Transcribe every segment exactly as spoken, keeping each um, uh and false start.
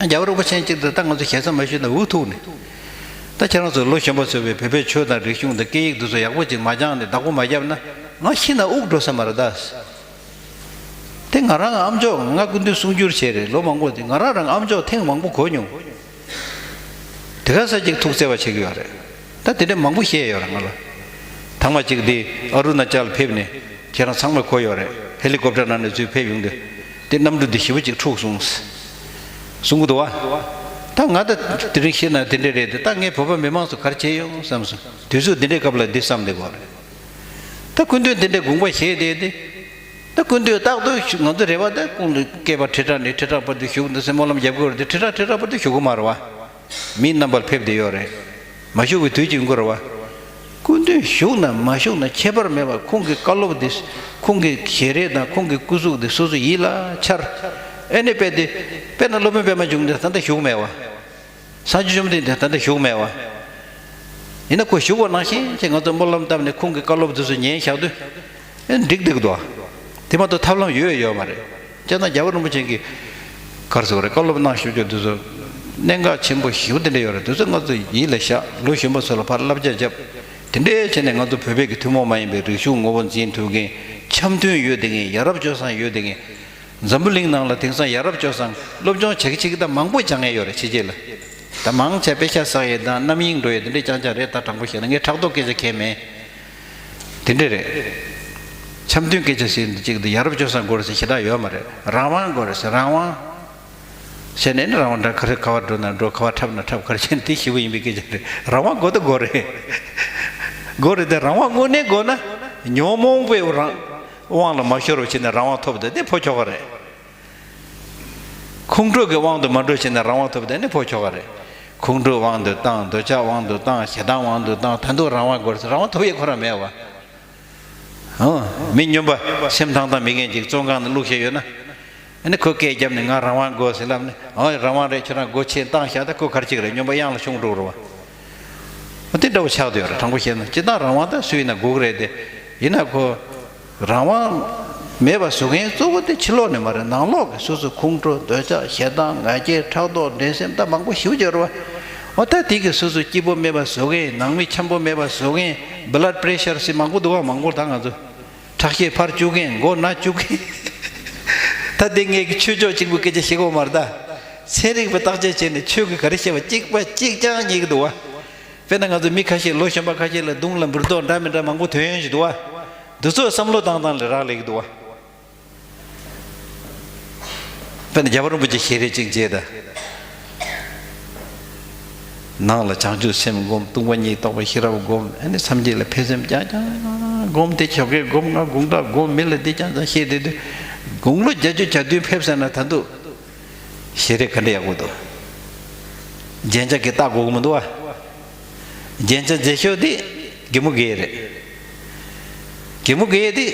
རྒྱལ་བ་རིན་པོ་ཆེ་གཅིག་ཏུ་ད་ང་ཚོ་ཞལ་ཚ་མ་ཞུས་ན་འུ་ཐུག་ནས། ད་ཁྱེད་རང་ཚོ་ལོ་གཞོན་པ་ཚོས་པའི་བོད་པའི་ཆོས་དང་རིག་གཞུང་དང་སྐད་ཡིག་འདི་ཚོ་ཡག་པོ་ཅིག་མ་སྦྱངས་ནས་བདག་པོ་མ་བརྒྱབ་ན་ང་ཤི་ན་དབུགས་འགྲོ་ས་མ་རེད་ད། དེ་ང་རང་ཨ་མཆོག་ང་སྐུ་མདུན་གསུང་སྒྱུར་བྱས་རེད་ལོ་མང་པོ་དེ་ང་རང་རང་ཨ་མཆོག་ཐེངས་མང་པོ་གོ་མྱོང་། དེ་ག་ས་ཅིག་ཐུགས་བརྩེ་བ་བྱེད་ཀྱི་ཡོད་རེད། ད་དེ་འདྲ་མང་པོ་བཤད་ཡོད་རེད་ང་ལ། དང་མ་ཅིག་དེ་ཨ་རུ་ན་ཅལ་ཕེབས་ནས་ཁྱེད་རང་ཚང་མས་གོ་ཡོད་རེད། ཧེ་ལི་ཀོབ་ཊར་ནང་ནས་ཚུར་ཕེབས་ཡོང་དུས་དེ་གནམ་གྲུ་འདི་ཞེ་པོ་ཅིག་འཁྲུགས་སོང་གསུང་གི་འདུག་བ། ད་ང་ད་དེ་རིང་ཤེས་ན་དེ་འདྲ་རེད་དེ་ད་ངས་བོད་པ་མི་མང་ཚོ་ག་རེ་བྱས་ཡོང་བསམ་སོང་དུས་ཚོད་འདི་འདྲའི་སྐབས་ལ་འདི་བསམ་བསྡད་དགོས་རེད། ད་སྐུ་མདུན་དེ་འདྲའི་དགོངས་པ་བཞེས་བསྡད་དེ། ད་སྐུ་མདུན་རྟག་ཏུ་ང་ཚོ་རེ་བ་ད་ཁོང་ལ་སྐྱེས་པ་ཁྲི་ཕྲག་ནས་ཁྲི་ཕྲག་བར་དུ་བཞུགས་འདུག་སེ་སྨོན་ལམ་རྒྱབ་དགོས་རེད་དེ་ཁྲི་ཕྲག་ཁྲི་ཕྲག་བར་དུ་བཞུགས་གི་མ་རེད་བ། མི་རྣམ་པར་ཕེབས་བསྡད་ཡོད་རེད། མ་བཞུགས་པའི་དུས་ཀྱི་འགོར་བ། སྐུ་མདུན་བཞུགས་ན་མ་བཞུགས་ན་ཁྱད་པར་མེད་པར་ཁོང་གི་བཀའ་སློབ་འདི་ཁོང་གི་ཞལ་རས་དང་ཁོང་གི་སྐུ་གཟུགས་འདི་སོ་སོ་ཡིད་ལ་འཆར། ཨེ་ནི་དཔེ་དེ་དཔེར་ན་སློབ་དཔོན་པད་མ་འབྱུང་གནས་ད་ལྟ་བཞུགས་མེད་བ། སངས་རྒྱས་བཅོམ་ལྡན་འདས་ད་ལྟ་བཞུགས་མེད་བ། ཡིན་ན་ཁོ་བཞུགས་པ་ནང་བཞིན་ཅིག་ང་ཚོ་སྨོན་ལམ་བཏབ་ནས་ཁོང་གི་བཀའ་སློབ་འདི་ཚོ་ཉན་བཞག་དུས། ཨེ་འགྲིག་འདུག་དོ། དེ་མ་གཏོགས་ཐབས་ལམ་ཡོད་ཡོད་མ་རེད། སྤྱིར་བཏང་རྒྱལ་བ་རིན་པོ་ཆེ་གིས་ག་རེ་ཟེར་དགོས་རེད་བཀའ་སློབ་གནང་བཞུགས་རྒྱུ་འདི་ཚོ་གནད་འགག་ཆེན་པོ་ཞེ་པོ་དེ་འདྲ་ཡོད་རེད། འདི་ཚོ་ང་ཚོ་ཡིད་ལ་བཞག་ལོ་གཞོན་པ་ཚོ་ལ་ཕར་བསླབ་བྱ་བརྒྱབ། དེ་འདྲའི་བྱས་ནས་ང་ཚོ་བོད་པའི་གི་ཐུན་མོང་མ་ཡིན་པའི་རིག་གཞུང་ངོ་བོ་འཛིན་ཐུབ་མཁན་འཆམ་མཐུན་ཡོད་བསྡད་མཁན་ཡ་རབས་སྤྱོད་བཟང་ཡོད་བསྡད་མཁན། འཛམ་བུ་གླིང་ནང་ལ་དེང་སང་ཡ་རབས་སྤྱོད་བཟང་སློབ་སྦྱོང་བྱེད་ཀྱི་བྱེད་ཀྱི་ད་མང་པོ་སྦྱང་ཡས་ཡོད་རེད་ཕྱི་རྒྱལ་ལ། ད་མང་ཆེ་དཔེ་ཆ་བསགས་ཡས་དང་རྣམ་གཡེང་འགྲོ་ཡས་དེ་འདྲས་རྐྱང་རྐྱང་རེད། ད་དྲང་པོ་བཤད་ན་ངས་ཕྲག་དོག་སྐད་ཆ་གང་ཡང་མེད། དེ་འདྲས་རེད། འཆམ་མཐུན་སྐད་ཆ་ཟེར་འདི་གཅིག་འདི་ཡ་རབས་སྤྱོད་བཟང་དགོས་རེད་ཟེར་ཞེ་དྲག་ཡོད་མ་རེད། རང་དབང་དགོས་རེད་ཟེར་རང་དབང་། བྱས་ནས་ནི་རང་དབང་འདྲ་ག་རེ་ག་བར་འགྲོ་ན་འགྲོ་ག་བར་འཁྲབ་ན་འཁྲབ་ག་རེ་བྱས་ན་དེ་ཞེ་པོ་ཡིན་པའི་སྐད་ཆ་རེད། རང་དབང་དགོས་ད་དགོས་རེད། དགོས་རེད་དེ་རང་དབང་དངོས་གནས་དགོས་ན་ཉོན་མོངས་པའི་རང་དབང་ལ་མ་ཤོར་བ་བྱས་ནས་རང་དབང་ཐོབ་དེ་དེ་ཕོ་ཁྱོ་ག་རེད། ཁོང་ཁྲོ་གི་དབང་དུ་མ་འགྲོ་བྱས་ནས་རང་དབང་ཐོབ་དེ་ནི་ཕོ་ཁྱོ་ག་རེད། ཁོང་ཁྲོ་དབང་དུ་བཏང་འདོད་ཆགས་དབང་དུ་བཏང་ཞེ་སྡང་དབང་དུ་བཏང་ད་དུང་རང་དབང་དགོས་རེད་ཟེར་རང་དབང་ཐོབ་ཡས་ཁོ་རང་མེད་བ། ཨོ། མི་སྨྱོན་པ་སེམས་ཐང་ཐང་མི་ངན་ཅིག་བཙོན་ཁང་ནང་བླུགས་བཞག་ཡོད་ན། ཨ་ནི་ཁོས་སྐད་བརྒྱབ་ནས་ང་རང་དབང་དགོས་ཟེར་ལབ་ནས་ཨོ་རང་དབང་རེད་ཁྱོད་རང་སྒོ་ཕྱེ་བཏང་བཞག་ད་ཁོ་ག་རེ་བྱེད་ཀྱི་རེད། སྨྱོན་པ་གཡང་ལ་ཤོང་འགྲོ་རེད་བ། ཨོ་དེ་འདྲ་བོ་ཆགས་བསྡད་ཡོད་རེད། དྲང་པོ་བཤད་ན་སྤྱིར་བཏང་རང་དབང་ད་སུ་ཡིན་ན་དགོས་ཀྱི་རེད་དེ། ཡིན་ན་ཁོ་རང་དབང་མེད་པ་བཟོ་མཁན་གཙོ་བོ་དེ་ཕྱི་ལོགས་ནས་མ་རེད། ནང་ལོགས་ཀྱི་སོ་སོ་ཁོང་ཁྲོ་འདོད་ཆགས་ཞེ་སྡང་ང་རྒྱལ་ཕྲག་དོག་འགྲན་སེམས་ད་མང་པོ་ཞེ་པོ་ཅིག་ཡོད་རེད་བ། ཨོ་ད་དེ་གི་སོ་སོ་སྐྱིད་པོ་མེད་པ་བཟོ་མཁན་ནང་མི་འཆམ་པོ་མེད་པ་བཟོ་མཁན་blood pressure་ཟེར་མང་པོ་འདུག་བ། མང་པོ་ད་ང་ཚོ། ཁྲག་ཤེད་འཕར་བཅུག་མཁན་མགོ་ན་བཅུག་མཁན། ད་དེ་ངས་ཀྱི་ཆོས་ཕྱོགས་གཅིག་པུ་སྐད་ཆ་བཤད་ཀྱི་ཡོད་མ་རེད་ད། ཚན་རིག་པ་བརྟག་དཔྱད་བྱས་ནས་ཆོས་ཀྱི་ག་རེ་བཤད་པ་གཅིག་པ་གཅིག་རྐྱང་རྙེད་ཀྱི་འདུག་བ། དཔེར་ན་ང་ཚོ་མི་ཁ་ཤས་ལོ་གཞོན་པ་ཁ་ཤས་ལ་གདོང་ལ་འབུར་ཏོག་འདྲ་མི་འདྲ་མང་པོ་ཐོན་ཡོང་གི་འདུག་བ། འདི་ཚོ་བསམ་བློ་བཏང་སྟངས་ལ་རག་ལས་ཀྱི་འདུག་བ། དཔེར་ན་རྒྱལ་བ་རིན་པོ་ཆེ་ཞལ་རས་གཅིག་མཇལ་ད། ནང་ལ་བྱང་ཆུབ་སེམས་སྒོམ། སྟོང་པ་ཉིད་རྟོགས་པའི་ཤེས་རབ་སྒོམ། ཨ་ནི་སངས་རྒྱས་ལ་ཕན་སེམས་རྐྱང་རྐྱང་སྒོམ། དེ་ཆོ་གའི་སྒོམ། ང་དགོང་དག་སྒོམ། མི་ལ་འདི་རྐྱང་རྐྱང་བཤད་བསྡད་དུས། དགུང་ལོ་བརྒྱད་ཅུ་གྱ་བདུན་ཕེབས་ཟེར་ན་ད་དུང་ཞལ་རས་ག་འདྲ་ཡག་པོ་འདུག་རྒྱན་ཆ་གི་ལྟ་དགོས་ཀྱི་མི་འདུག་བ། རྒྱན་ཆ་མཛེས་ཤོས་དེ་གད་མོ་དགོད་རེད། གད་མོ་དགོད་དེ་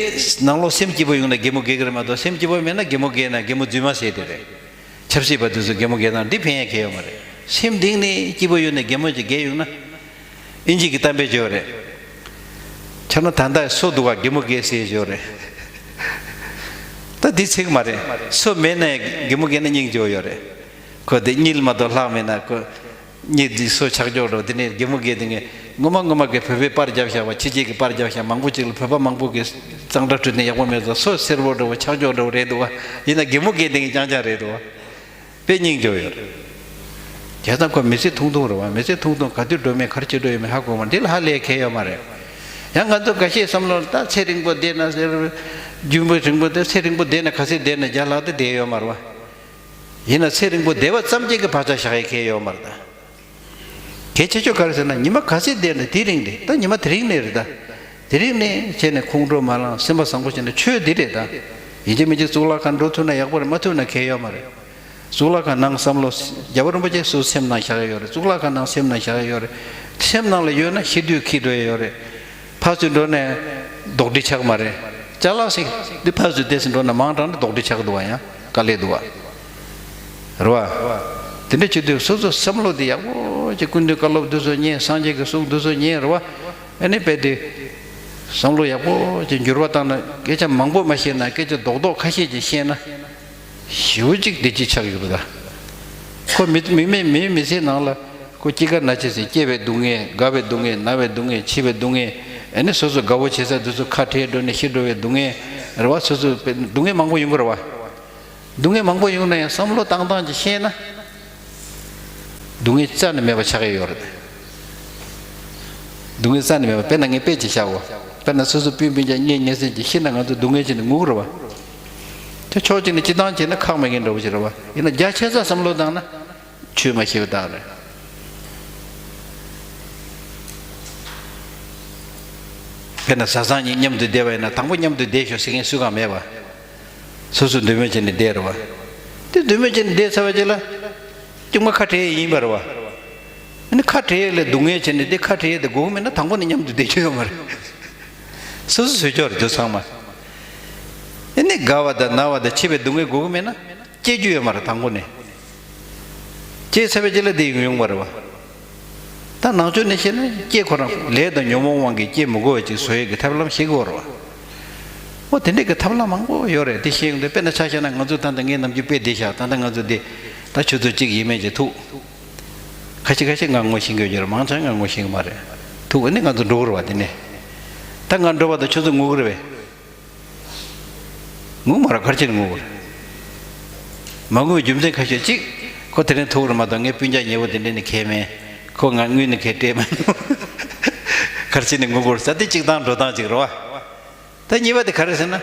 ནང་ལོགས་སེམས་སྐྱིད་པོ་ཡོང་ན་གད་མོ་དགོད་ཀྱི་རེད་མ་གཏོགས་སེམས་སྐྱིད་པོ་མེད་ན་གད་མོ་དགོད་ན་གད་མོ་རྫུན་མ་ཟེར་དེ་རེད། ཆབ་སྲིད་པ་དེ་ཚོ་གད་མོ་དགོད་ན་འདི་ཕན་ཡ་གང་ཡང་ཡོད་མ་རེད། སེམས་གཏིང་ནས་སྐྱིད་པོ་ཡོད་ན་གད་མོ་ཅིག་དགོད་ཡོང་ན། ཨིན་ཇི་གི་གཏམ་དཔེ་ཅིག་ཡོད་རེད། ཁྱོད་ན་ད་ལྟ་སོ་འདུག་ག་གད་མོ་དགོད་ཟེར་ཅིག་ཡོད་རེད། ད་འདི་ཚིག་མ་རེད། སོ་མེད་ན་ཡང་གད་མོ་དགོད་ན་སྙིང་རྗེ་པོ་ཡོད་རེད། ཁོ་དེ་གཉིད་མ་གཏོགས་ལྷག་མེད་ན་ཁོ། གཉིད་འདི་སོ་ཆག་ཆོག་འགྲོ་དེ་ནས་གད་མོ་དགོད་དེ་ངས་སྔོན་མ་སྔོན་མ་གི་བོད་པའི་པར་རྒྱབ་བཞག་པ་ཕྱི་རྒྱལ་གྱི་པར་རྒྱབ་བཞག་མང་པོ་ཅིག་ལ་བོད་པ་མང་པོ་གི་གཙང་སྦྲ་བཀྲུས་ནས་ཡག་པོ་མེད་ཙང་སོ་སེར་པོ་འདྲ་བོ་ཆག་ཆོག་འདྲ་བོ་རེད་འདུག་བ། ཡིན་ན་གད་མོ་དགོད་དེ་ངས་རྐྱང་རྐྱང་རེད་འདུག་བ། དཔེ་སྙིང་རྗེ་ཡོད་རེད། བྱས་ཙང་ཁོ་མི་ཚེ་ཐུང་ཐུང་རེད་བ། མི་ཚེ་ཐུང་ཐུང་ག་དུས་འགྲོ་མིན་ག་རེ་བྱེད་འགྲོ་ཡོད་མེད་ཧ་གོ་མ་འདི་ལ་ཧ་ལས་གལ་ཡོད་མ་རེད། ཡང་ང་ཚོ་འགའ་ཤས་བསམ་བློ་ལ་ད་ཚེ་རིང་པོ་བསྡད་ན་ཟེར། རྒྱུན་པོ་རིང་པོ་དེ་ཚེ་རིང་པོ་བསྡད་ན་ག་ཚོད་བསྡད་ན་བརྒྱ་ལྷག་དེ་བསྡད་ཡོད་མ་རེད་བ། ཡིན་ན་ཚེ་རིང་པོ་བསྡད་པ་ཙམ་གཅིག་གི་བག་ཆགས་བཞག་ཡས་གལ་ཡོད་མ་རེད་ད། གལ་ཆེ་ཤོས་ག་རེ་ཟེར་ན་ཉི་མ་ག་ཚོད་བསྡད་ན་དེ་རིང་རེད་ད། ཉི་མ་དེ་རིང་ནས་རེད་ད། དེ་རིང་ནས་བྱས་ནས་ཁོང་ཁྲོ་མ་ལངས་སེམས་པ་བཟང་པོ་བྱས་ནས་ཆོས་འདི་རེད་ད། ཡིན་གཅིག་མིན་གཅིག་གཙུག་ལག་ཁང་འགྲོ་ཐུབ་ན་ཡག་པོ་རེད། མ་ཐུབ་ན་གལ་ཡོད་མ་རེད། གཙུག་ལག་ཁང་ནང་བསམ་བློ་རྒྱལ་བ་རིན་པོ་ཆེ་སོ་སེམས་ནང་བཞག་ཡོད་རེད། གཙུག་ལག་ཁང་ནང་སེམས་ནང་བཞག་ཡོད་རེད། སེམས་ནང་ལ་ཡོད་ན་ཤི་དུས་འཁྱེར་འགྲོ་ཡ་ཡོད་རེད། ཕར་ཚུར་འགྲོ་ནས་ལྡོག་འདྲི་ཆགས་མ་རེད། ཅ་ལག་ཞིག་འདི་ཕར་ཚུར་བསྡད་ཟིན་འགྲོ་ན་མང་དྲགས་ནས་ལྡོག་འདྲི་ཆགས་འདུག་བ། ཡང་དཀའ་ལས་འདུག་བ། རེད་བ། དེ་འདྲ་བྱེད་དུས་སོ་སོ་བསམ་བློ་འདི་ཡག་པོ་ཅིག་སྐུ་མདུན་བཀའ་སློབ་འདི་ཚོ་ཉན། སངས་རྒྱས་ཀྱི་གསུང་འདི་ཚོ་ཉན། རེད་བ། ཨ་ནི་དཔེ་དེ་བསམ་བློ་ཡག་པོ་ཅིག་འགྱུར་བ་བཏང་ན་སྐད་ཆ་མང་པོ་མ་བཤད་ན་སྐད་ཆ་རྡོག་རྡོག་ཁ་ཤས་ཅིག་བཤད་ན། ཞེ་པོ་ཅིག་བདེ་སྐྱིད་ཆགས་ཡོད་པ་ད། ཁོ་མི་མི་མི་མི་མི་ཚེའི་ནང་ལ་ཁོ་སྐྱེ་རྒ་ན་འཆི་ཟེར། སྐྱེ་བའི་སྡུག་བསྔལ། རྒ་བའི་སྡུག་བསྔལ། ན་བའི་སྡུག་བསྔལ། འཆི་བའི་སྡུག་བསྔལ། ཨ་ནི་སོ་སོ་དགའ་བོ་བྱེད་ས་དེ་ཚོ་ཁ་བྲལ་འགྲོ་ནས་ཤི་འགྲོ་བའི་སྡུག་བསྔལ་རེད་བ། སོ་སོ་སྡུག་བསྔལ་མང་པོ་ཡོང་གི་རེད་བ། སྡུག་བསྔལ་མང་པོ་ཡོང་ན་ཡང་བསམ་བློ་བཏང་སྟངས་ཀྱིས་ཤེས་ན། སྡུག་བསྔལ་རྩ་ནས་མེད་པ་ཆགས་ཀྱི་ཡོད་རེད། སྡུག་བསྔལ་རྩ་ནས་མེད་པ། དཔེར་ན་ངས་དཔེ་ཅིག་བཞག་གོ། དཔེར་ན་སོ་སོ་སྤུན་སྤུན་ཀྱག་གཉེན་ཉེ་ཚན་གྱིས་ཤི་ན་ང་ཚོ་སྡུག་བསྔལ་བྱས་ནས་ངུ་གི་རེད་བ། དེ་ཕྱོགས་གཅིག་ནས་སྤྱིར་བཏང་བྱས་ན་ཁག་མེད་མཁན་འདྲ་བོ་ཞིག་རེད་བ། ཡིན་ན་རྒྱ་ཆེ་ས་བསམ་བློ་བཏང་ན་ཆོས་མ་ཤེས་པ་དག་རེད། དཔེར་ན་བཟའ་ཚང་གཉིས་མཉམ་དུ་བསྡད་པ་ཡིན་ན་དང་པོ་མཉམ་དུ་བསྡད་ཤོག་ཟེར་མཁན་སུ་གང་མེད་པ། སོ་སོ་འདོད་མོས་བྱས་ནས་བསྡད་རེད་བ། དེ་འདོད་མོས་བྱས་ནས་བསྡད་ཚར་བ་ཅིག་ལ། གཅིག་མ་ཁ་བྲལ་ཡས་ཡིན་པ་རེད་བ། ཨ་ནི་ཁ་བྲལ་ཡས་ལ་སྡུག་བསྔལ་བྱས་ནས་དེ་ཁ་བྲལ་ཡས་དེ་དགོས་ཀྱི་མེད་ན་དང་པོ་ནས་མཉམ་དུ་བསྡད་རྒྱུ་ཡོད་མ་རེད། སོ་སོ་བཟོས་ཆོག་རེད་དེ་ཚང་མ། ཨ་ནི་རྒ་བ་དང་ན་བ་དང་འཆི་བའི་སྡུག་བསྔལ་དགོས་ཀྱི་མེད་ན་སྐྱེ་རྒྱུ་ཡོད་མ་རེད་དང་པོ་ནས། སྐྱེས་ཚར་བའི་རྗེས་ལ་དེ་ཡོང་ཡོང་བ་རེད་བ། ད་ནང་ཆོས་ནས་བཤད་ན་སྐྱེ་ཁོ་རང་ལས་དང་ཉོན་མོངས་དབང་གིས་སྐྱེ་མི་དགོས་པ་ཅིག་བཟོ་ཡས་ཀྱི་ཐབས་ལམ་ཤེས་དགོས་རེད་བ། འོ་དེ་འདྲས་ཀྱི་ཐབས་ལམ་མང་པོ་ཡོད་རེད། དེ་ཤེས་ཡོང་དུས་དཔེར་ན་ཆ་བཞག་ན་ང་ཚོ་ད་ལྟ་ངའི་ནམ་རྒྱུན་དཔེ་འདི་བཞག་ད་ལྟ་ང་ཚོ་འདི་ད་ཆུ་ཚོད་གཅིག་ཡས་མས་ཅིག་ཐུག་ཁ་ཤས་ཁ་ཤས་ང་ངོ་ཤེས་ཀྱི་ཡོད་ཀྱི་རེད། མང་ཆེ་ང་ངོ་ཤེས་ཀྱི་མ་རེད། ཐུག་ཨ་ནི་ང་ཚོ་འགྲོ་གི་རེད་བ། དེ་ནས་ད་ང་འགྲོ་བ་དང་ཁྱོད་ཚོ་ངུ་གི་རེད་བས། ངུ་མ་རེད། ག་རེ་བྱས་ནས་ངུ་གི་རེད། མ་ངུ་བའི་རྒྱུ་མཚན་ཁ་ཤས་གཅིག་ཁོ་དེ་རིང་ཐུག་རེད་མ་གཏོགས་ངའི་སྤུན་ཀྱག་ཉེ་བོ་དེ་འདྲས་ནས་གས་མེད། ཁོ་ང་དངུལ་ནས་གས་སྤྲད་མ་མྱོང་། ག་རེ་བྱས་ནས་ངུ་གི་རེད་ཟེར་དེ་གཅིག་དང་འགྲོ་སྟངས་གཅིག་རེད་བ། ད་གཉིས་པ་དེ་ག་རེ་ཟེར་ན།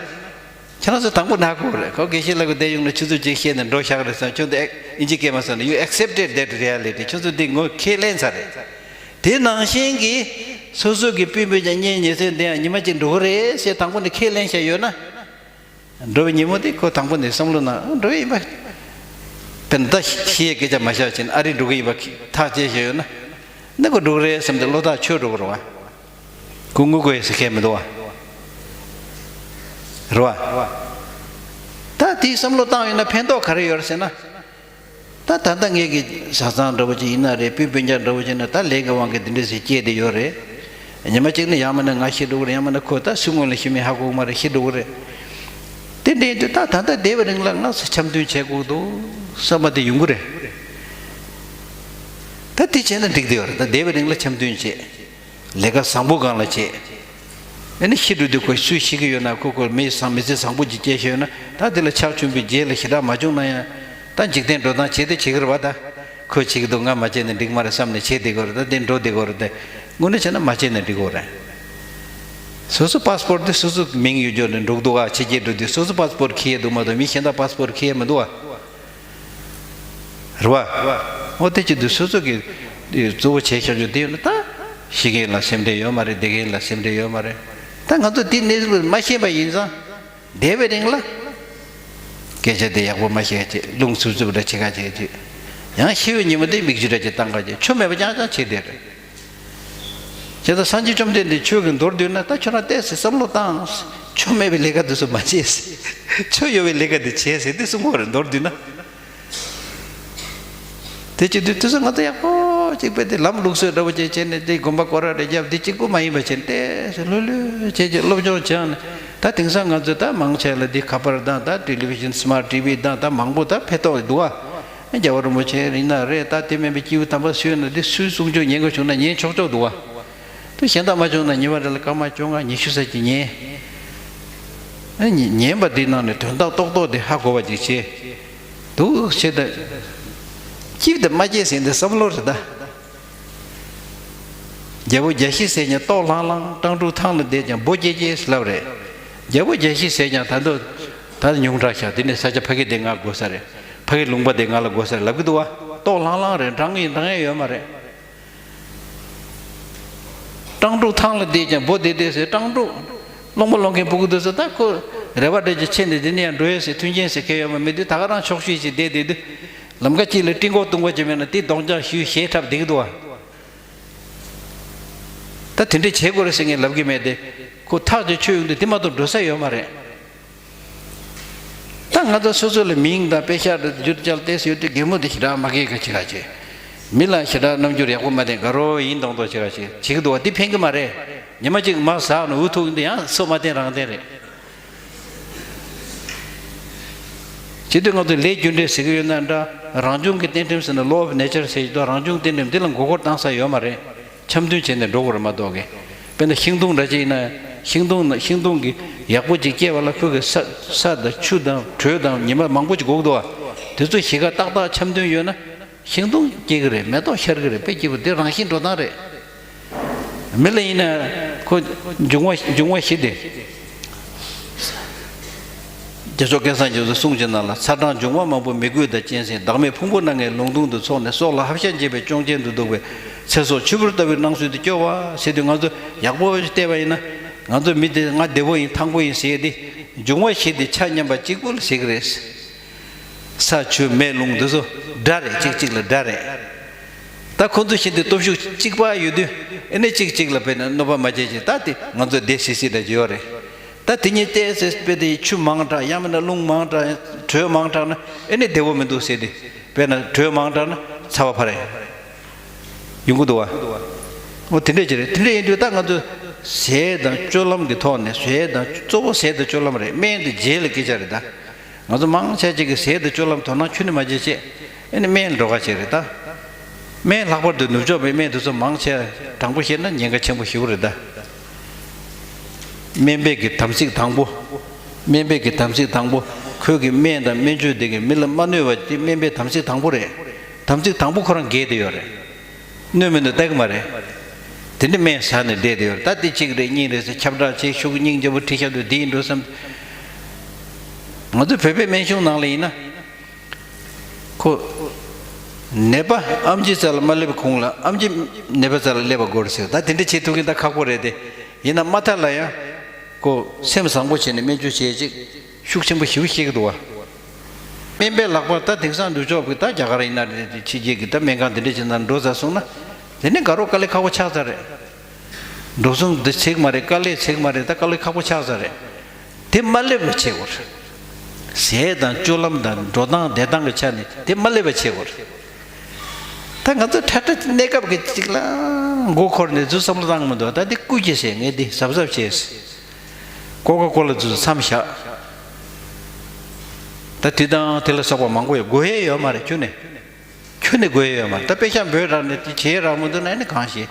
ཁྱེད་རང་ཚོ་དང་པོ་ནག་པོ་རེད། ཁོ་དགེ་བཤེས་ལགས་ཀྱི་བསྡད་ཡོང་ན་ཆུ་ཚོད་གཅིག་བཤད་ནས་འགྲོ་བཞག་རེད་བསམ། ཁྱོད་ཚོ་ཨིན་ཇི་སྐད་མ་སོང་ན། You accepted that reality. ཁྱོད་ཚོ་འདི་ངོ་ཁས་ལེན་ཚར་རེད། དེ་ནང་བཞིན་གྱི་སོ་སོ་གི་སྤུན་སྤུན་ཀྱག་གཉེན་ཉེ་ཚན་འདི་ཡང་ཉི་མ་གཅིག་འགྲོ་གི་རེད་ཟེར་དང་པོ་ནས་ཁས་ལེན་བཞག་ཡོད་ན། འགྲོ་བའི་ཉིན་མོ་དེ་ཁོ་དང་པོ་ནས་བསམ་བློ་ནང་འགྲོ་བའི་ཡིན་པ། དཔེར་ན་ད་ཤི་ཡའི་སྐད་ཆ་མ་བཤད་ཕྱིན་ཨ་རི་འགྲོ་གི་ཡིན་པ་ཐག་བཅད་བཞག་ཡོད་ན། འདི་ཁོ་འགྲོ་གི་རེད་བསམ་སྟེ་བློ་ཐག་ཆོད་འགྲོ་གི་རེད་བ། ཁོ་ངུ་དགོས་ཡོད་ཟེར་མཁན་མི་འདུག་བ། རེད་བ། ད་དེའི་བསམ་བློ་བཏང་ཡོད་ན་ཕན་ཐོགས་ག་རེ་ཡོད་རེད་ཟེར་ན། ད་ད་ལྟ་ངེད་ཀྱི་བཟའ་ཚང་འདྲ་བོ་ཅིག་ཡིན་ན་རེད། སྤུན་སྤུན་ཀྱག་འདྲ་བོ་ཅིག་ཡིན་ན་ད་ལས་ཀྱི་དབང་གིས་འདི་འདྲ་ཞིག་སྐྱེས་བསྡད་ཡོད་རེད། ཉི་མ་གཅིག་ནི་ཡང་མིན་ན་ང་ཤི་འགྲོ་གི་རེད། ཡང་མིན་ན་ཁོ་ད་སུ་སྔོན་ལ་ཤི་མིན་ཧ་གོ་གི་མ་རེད། ཤི་འགྲོ་གི་རེད། དེ་འདྲ་ཡིན་དུས་ད་ད་ལྟ་བསྡད་པའི་རིང་ལ་ང་ཚོ་འཆམ་མཐུན་བྱེད་དགོས་འདུག་བསམ་པ་དེ་ཡོང་གི་རེད། ད་དེ་བྱས་ན་འགྲིག་བསྡད་ཡོད་རེད། ད་བསྡད་པའི་རིང་ལ་འཆམ་མཐུན་བྱེད། ལས་ཀ་བཟང་པོ་སྒང་ལ་བྱེད། ཨ་ནི་ཤི་འགྲོ་དུས་ཁོ་སུས་ཤེས་ཀྱི་ཡོད་ན། ཁོ་ཁོ་མི་བཟང་མི་ཚེ་བཟང་པོ་ཅིག་སྐྱེལ་ཤེས་ཡོད་ན། ད་དེ་ལ་ཕྱག་མཆོད་པའི་རྗེས་ལ་ཞེ་དྲག་མ་བྱུང་ན་ཡང་ད་འཇིག་རྟེན་འགྲོ་སྟངས་བྱེད་དེ་བྱེད་ཀྱི་རེད་བ། ད་ཁོས་བྱེད་ཀྱི་འདུག་ང་མ་བྱས་ན་འགྲིག་མ་རེད་བསམ་ནས་བྱེད་བསྡད་ཀྱི་རེད། ད་དེ་འགྲོ་བསྡད་ཀྱི་རེད། དེ་དངོས་གནས་བྱས་ན་མ་བྱས་ན་འགྲིག་གི་རེད། སོ་སོ་པཱ་སི་པོར་ཊི་དེ་སོ་སོ་མིང་ཡོད་རྒྱུ་ནས་འགྲོ་གི་འདུག་ག་ཕྱི་རྒྱལ་འགྲོ་དུས་སོ་སོ་པཱ་སི་པོར་ཊི་འཁྱེར་ཡས་འདུག་མ་གཏོགས་མི་གཞན་དག་པཱ་སི་པོར་ཊི་འཁྱེར་ཡས་མི་འདུག་བ། རེད་བ། འོ་དེ་བྱེད་དུས་སོ་སོ་གི་གཙོ་བོ་བྱས་བཞག་རྒྱུ་དེ་ཡོད་ན། ད་ཤི་མཁན་ལ་སེམས་ཁྲལ་ཡོད་མ་རེད། བསྡད་མཁན་ལ་སེམས་ཁྲལ་ཡོད་མ་རེད། ད་ང་ཚོ་དེ་གནས་ཚུལ་མ་ཤེས་པ་ཡིན་ཙང་། བསྡད་པའི་རིང་ལ་སྐད་ཆ་དེ་ཡག་པོ་མ་བཤད་ཅིག་རླུང་འཚུབ་འཚུབ་འདྲ་བྱེད་ཁ་བྱེད་ཅིག་ཡང་ཤི་བའི་ཉིན་མོ་དེ་མིག་ཆུ་འདྲ་ཅིག་བཏང་ཁ་བྱེད། ཆོ་མེད་པ་རྐྱང་རྐྱང་བྱེད་བསྡད་རེད། བྱས་ཙང་སངས་རྒྱས་བཅོམ་ལྡན་འདས་ཆོས་ཀྱི་མདོར་བསྡུས་ན། ད་ཁྱོད་རང་བལྟས་ཟེར་བསམ་བློ་བཏང་། ཆོ་མེད་པའི་ལས་ཀ་དེ་ཚོ་མ་བྱེད་ཟེར། ཆོ་ཡོད་པའི་ལས་ཀ་དེ་བྱེད་ཟེར་དེ་གསུང་གི་རེད། མདོར་བསྡུས་ན། དེ་བྱེད་དུས་དེ་ཚོ་ང་ཚོ་ཡག་པོ་གཅིག་དཔེ་དེ་ལམ་ལུགས་སྲོལ་འདྲ་བོ་བྱས་བྱས་ནས་དེ་དགོན་པ་སྐོར་ར་རེ་རྒྱབ་དེ་གཅིག་པོ་མ་ཡིན་པ་བྱས་ནས་བལྟས་ཟེར་ལྷོད་ལྷོད་བྱས་བྱས་སློབ་སྦྱོང་བྱས་ནས། ད་དེང་སང་ང་ཚོས་ད་མང་ཆེ་ལ་འདི་ཁ་པར་དང་ད་ཊེ་ལི་བི་ཤན་སི་མཱར་ཊི་བི་དང་ད་མང་པོ་ད་ཕན་ཐོགས་འདུག་བ། རྒྱལ་བ་རིན་པོ་ཆེ་ཡིན་ན་རེད། ད་དེ་མིན་པའི་སྐྱེས་བུ་དམ་པ་སུ་ཡིན་ན་འདི་སུའི་གསུང་ཆོས་ཉན་དགོས་བྱུང་ན་ཉན་ཆོག་ཆོག་འདུག་བ། དེ་གཞན་དག་མ་བྱུང་ན་ཉི་མ་རེ་ལ་སྐར་མ་བཅོ་ལྔ་ཉི་ཤུ་ཙམ་ཅིག་ཉན། ཨ་ཉན་པ་འདི་ནང་ནས་དོན་དག་རྡོག་རྡོག་དེ་ཧ་གོ་བ་ཅིག་བྱེད། འདུག་བྱེད་ད། སྐྱིད་དེ་མ་སྐྱེས་ཟིན་དེ་བསམ་བློ་རེད་ད། རྒྱལ་པོ་རྒྱལ་བཞི་ཟས་ཀྱང་ལྟོགས་ལྷང་ལྷང་། སྤྲང་ཕྲུག་ཐང་ལ་བསྡད་ཀྱང་འབོ་སྐྱེ་སྐྱེ་ཟེར་ལབ་རེད། རྒྱལ་པོ་རྒྱལ་བཞི་ཟས་ཀྱང་ད་དུང་ད་ཉུང་དྲགས་ཤག་དེ་ནས་ས་ཆ་ཕ་གི་དེ་ང་དགོས་ས་རེད། ཕ་གི་ལུང་པ་དེ་ང་ལ་དགོས་ས་རེད་ལབ་གི་འདུག་བ། ལྟོགས་ལྷང་ལྷང་རེད། འགྲང་ཡིན་འགྲང་ཡས་ཡོད་མ་རེད། སྤྲང་ཕྲུག་ཐང་ལ་བསྡད་ཀྱང་འབོ་བསྡད་བསྡད་ཟེར། སྤྲང་ཕྲུག་སློང་མོ་སློང་མཁན་ཕྲུ་གུ་དེ་ཚོ་ད་ཁོ་རེ་བ་སྤྲད་ཀྱི་ཆེ་ནས་དེ་ནས་ཡང་འགྲོ་ཡས་ཟེར་མཐུན་རྐྱེན་ཟེར་མཁན་ཡོད་མ་མེད་དུས་ད་ག་རང་ཆོག་ཤེས་ཤིག་བསྡད་བསྡད་དུས། ལམ་ཁ་གཅིག་ལ་སྤྲིན་གོག་བརྡུང་གོ་ཅི་མེད་ན་དེ་གདོང་རྒྱག་ཞུས་ཞེ་འཁྲབ་བསྡད་ཀྱི་འདུག་བ། ད་དེ་འདྲས་བྱེད་དགོས་རེད་ཟེར་ངས་ལབ་གི་མེད་དེ། ཁོ་ཐག་ཅིག་ཆོད་ཡོང་དུས་དེ་མ་གཏོགས་འགྲོ་ས་ཡོད་མ་རེད། ད་ང་ཚོ་སོ་སོ་ལ་མིང་དང་དཔེ་ཤག་དང་བསྒྱུར་བཅོས་ཏོག་ཙམ་ཡོད་དུས་རྒན་མོ་དེ་ཞེ་དྲག་མ་སྐད་ཁ་ཅིག་ཁ་ཅིག་མི་ལ་ཞེ་དྲག་རྣམ་འགྱུར་ཡག་པོ་མ་བསྟན། དགའ་རོགས་ཡིན་མདོག་མདོག་ཅིག་ཁ་ཅིག་བྱེད་ཀྱི་འདུག་བ། དེ་ཕན་གྱི་མ་རེད། ཉི་མ་གཅིག་མར་ཟགས་ནས་འུ་ཐུག་ཡིན་དུས་ཡང་སོ་མ་བསྟན་རང་བསྟན་རེད། དེ་དུས་ང་ཚོས་ལས་རྒྱུ་འབྲས་ཟེར་གྱི་ཡོད་ན་འདྲ། རང་བྱུང་གི་རྟེན་འབྲེལ་ཟེར་ན་law of nature ཟེར་གྱི་འདུག་རང་བྱུང་རྟེན་འབྲེལ་འདི་ལ་མགོ་སྐོར་བཏང་ས་ཡོད་མ་རེད། འཆམ་མཐུན་བྱས་ནས་འགྲོ་དགོས་རེད་མ་གཏོགས་གི་དཔེར་ན་ཤིང་སྡོང་འདྲ་ཅིག་ཡིན་ན་ཤིང་སྡོང་ན་ཤིང་སྡོང་གི་ཡག་པོ་ཅིག་སྐྱེ་བ་ལ་ཁོ་གི་ས་ས་དང་ཆུ་དང་དྲོད་དང་ཉི་མ་མང་པོ་ཅིག་དགོས་ཀྱི་འདུག་བ། དེ་ཚོ་གཞིས་ཀ་ཏག་ཏག་འཆམ་མཐུན་ཡོད་ན། ཤིང་སྡོང་སྐྱེ་གི་རེད། མེ་ཏོག་ཤར་གི་རེད། དཔེ་སྐྱིད་པོ་དེ་རང་བཞིན་འགྲོ་སྟངས་རེད། མི་ལ་ཡིན་ན་ཁོ་འབྱུང་བ་འབྱུང་བ་བཞི་དེ། རྒྱལ་མཆོག་སྐལ་བཟང་རྒྱ་མཚོའི་གསུང་གི་ནང་ལ་ཚ་གྲང་འབྱུང་བ་མང་པོ་མི་རྒོད་དང་གཅན་གཟན། བདག་མེད་ཕུང་པོ་སྣ་ལྔའི་ལུང་སྟོང་དུ་ཚོགས་ནས། སྲོག་ལ་ཧབ་ཤ་འབྱེད་པའི་གཅོང་ཆེན་དུ་འདུག་པའི་ཚེ་སྲོག་ཆུ་བུར་ལྟ་བུའི་སྣང་ཚུལ་དུ་སྐྱོ་བ་ཟེར་དུས་ང་ཚོ་ཡག་པོ་བལྟས་པ་ཡིན་ན་ང་ཚོ་མི་དེ་ང་བདེ་པོ་ཡིན་ཐང་པོ་ཡིན་ཟེར་ཡས་དེ་འབྱུང་བ་བཞི་དེ་ཆ་མཉམ་པ་གཅིག་པུ་ལ་ཟེར་གི་རེད། ས་ཆུ་མེ་རླུང་འདི་ཚོ་དགྲ་རེད། གཅིག་གཅིག་ལ་དགྲ་རེད། ད་ཁོ་ཚོ་བཞིན་དུ་སྟོབས་ཤུགས་གཅིག་པ་ཡོད་དུས་ཨེ་ནི་གཅིག་གཅིག་ལ་དཔེར་ན་གནོད་པ་མ་བྱེད་ཅིག་ད་དེ་ང་ཚོ་བདེ་སིག་སིག་འདྲ་ཅིག་ཡོད་རེད། ད་དེ་གཉིས་བལྟས་ཚེ་དཔེ་དེ་ཆུ་མང་དྲགས་ཡང་མིན་ན་རླུང་མང་དྲགས་དྲོད་མང་དྲགས་ན་ཨེ་ནི་བདེ་བོ་མི་འདུག་ཟེར་ཏེ་དཔེར་ན་དྲོད་མང་དྲགས་ན་ཚ་བ་འཕར་ཡ་ཡོང་གི་འདུག་བ། འོ་དེ་འདྲས་ཅིག་རེད། དེ་འདྲས་ཡིན་དུས་ད་ང་ཚོ་ཟས་དང་སྤྱོད་ལམ་གྱི་ཐོག་ནས་ཟས་དང་གཙོ་བོ་ཟས་དང་སྤྱོད་ལམ་རེད། སྨན་དེ་རྗེས་ལ་སྐད་ཆ་རེད་ད། ང་ཚོ་མང་ཆེ་ཅིག་གིས་ཟས་དང་སྤྱོད་ལམ་དོ་སྣང་ཁྱོན་ནས་མ་བྱེད་ཅེས་ཨེ་ནི་སྨན་འགྲོ་ཁ་ཅིག་རེད་ད། སྨན་ལྷག་པར་དུ་ནུབ་ཕྱོགས་པའི་སྨན་དེ་ཚོ་མང་ཆེ་དྲང་པོ་བཤད་ན་ཉེན་ཁ་ཆེན་པོ་ཞེ་པོ་རེད་ད། སྨན་པའི་གི་དམ་ཚིག་དང་པོ། སྨན་པའི་གི་དམ་ཚིག་དང་པོ། ཁོས་གི་སྨན་དང་སྨན་བཅོས་དེ་གི་མི་ལ་མ་གནོད་པ་དེ་སྨན་པའི་དམ་ཚིག་དང་པོ་རེད། དམ་ཚིག་དང་པོ་ཁོ་རང་འགལ་བསྡད་ཡོད་རེད། གནོད་མི་གནོད་ལྟ་གི་མ་རེད། དེ་འདྲ་སྨན་ཟ་ནས་བསྡད་དེ་ཡོད་རེད། ད་དེ་གཅིག་རེད་གཉིས་རེད་ཟེར་ཁྱབ་བསྒྲགས་བྱས་ཤུགས་སྙིང་རྗེ་པོ་ཁྲིད་ཤག་ཏུ་བསྡད་ཡིན་འགྲོ་བསམ། ང་ཚོ་བོད་པའི་སྨན་གཞུང་ནང་ལ་ཡིན་ན། ཁོ། ནད་པ་ཨེམ་ཆིའི་རྩ་ལ་མ་སླེབས་གོང་ལ་ཨེམ་ཆི་ནད་པའི་རྩ་ལ་སླེབས་པ་དགོས་རེད་ཟེར། ད་དེ་འདྲ་བྱེད་ཐུབ་མཁན་ད་ཁག་པོ་རེད་དེ། ཡིན་ན་མ་མཐའ་ལ་ཡང་། ཁོ་སེམས་བཟང་པོ་བྱས་ནས་སྨན་བཅོས་བྱེད་ཅིག་ཤུགས་ཆེན་པོ་ཞེ་པོ་བཤད་ཀྱི་འདུག་བ། སྨན་པའི་ལག་པར་ད་དེང་སང་ནུབ་ཕྱོགས་ཀྱི་ད་རྒྱ་གར་ཡིན་ན་རེད་དེ་ཕྱི་རྒྱལ་གྱི་ད་སྨན་ཁང་དེ་འདྲ་ཅིག་ནང་འགྲོ་ཚར་སོང་ན། དེ་ནས་དགའ་རོགས་དཀའ་ལས་ཁག་པོ་ཆགས་ཚར་རེད། འགྲོ་སོང་འདི་ཚིག་མ་རེད། དཀའ་ལས་ཚིག་མ་རེད། ད་དཀའ་ལས་ཁག་པོ་ཆགས་ས་རེད། དེ་མ་སླེབས་པ་བྱེད་དགོས་རེད། ཟས་དང་སྤྱོད་ལམ་དང་འགྲོ་སྟངས་བསྡད་སྟངས་ཀྱི་ཆ་ནས་དེ་མ་སླེབས་པ་བྱེད་དགོས་རེད། ད་ང་ཚོ་ཁྲ་ཁྲ་གནས་སྐབས་ཀྱི་ཅིག་ལ་མགོ་འཁོར་ནས་ཚུར་བསམ་བློ་བཏང་གི་མི་འདུག་ད་དེ་སྐུལ་གྱིས་ཟེར། ངས་འདི་གཟབ་གཟབ་བྱས། ཀོ་ཀ་ཀོ་ལ་ཚུར་མཚམས་བཞག་ད་དེ་དང་དེ་ལ་སོགས་པ་མང་པོ་ཡོད། དགོས་ཡས་ཡོད་མ་རེད་ཁྱོན་ནས། ཁྱོན་ནས་དགོས་ཡས་ཡོད་མ་རེད། ད་དཔེ་ཤག་འབོད་རག་ནས་དེ་བྱེད་རག་མི་འདུག་ན་ཨ་ནི་གང་ཤེས།